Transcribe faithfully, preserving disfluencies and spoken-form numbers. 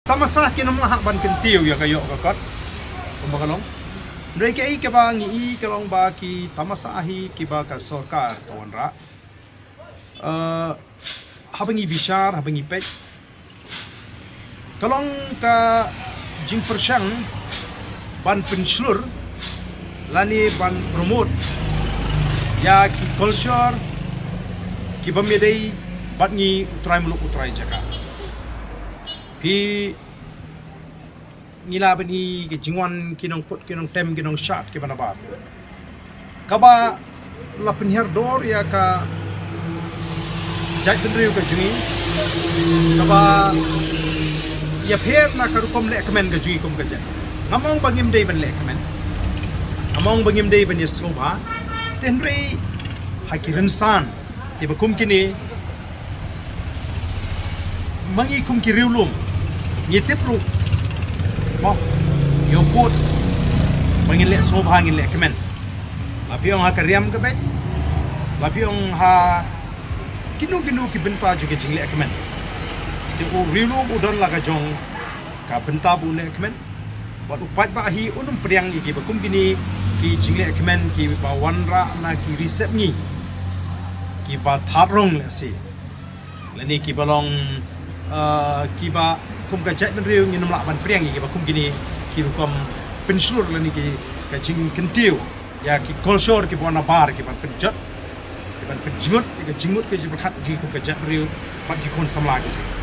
Tamasa kin ym lah ban kyntiew ïa ka ïoh ka kot. Kumba ka long. Hynrei kaei kaba ngi i ka long ba ki tamasa hi kiba ka sorkar ka wanrah. Eh, haba ngi bishar, haba ngi peit, ka long ka jingpyrshang ban pynshlur lane ban promote ïa ki culture kiba ym dei bad ngi u trai muluk u trai jaka. Phi ngi la bani ki jingwan ki nongput ki nongtem ki nongshad kiba nabar. Kaba la pynhiar dor ïa ka jaitbynriew ka jong ngi. Kaba ïapher na ka rukom lehkmen ka jong ngi kum ka jait. Ngam ong ba ngim dei ban lehkmen. Ngam ong ba ngim dei ban ïasngewbha. Te hynrei ha ki rynsan kiba kum kine, ma ngi kum ki riewlum ngi tip ruh, mo, ïoh put ba ngin leh sngewbha ngin lehkmen. La phi ong ha ka riam ka beit, la phi ong ha kino kino ki bynta jong ki jinglehkmen. Te u riewlum u don la ka jong ka bynta ba u lehkmen. Bad u paidbah hi un ym pdiang ïa kiba kum kine ki jinglehkmen kiba wanrah na ki ri sepngi kiba thad rong lehse, lane kiba long, ah, kiba kum ka jaitbynriew ngin ym lah ban pdiang ïa kiba kum kine ki rukom pynshlur lane ki ka jingkyntiew ïa ki culture kiba nabar kiban pynjot, kiban pynjngut ïa ka jingmut ka jingpyrkhat jong ngi kum ka jaitbynriew bad ki khun samla ka jong ngi.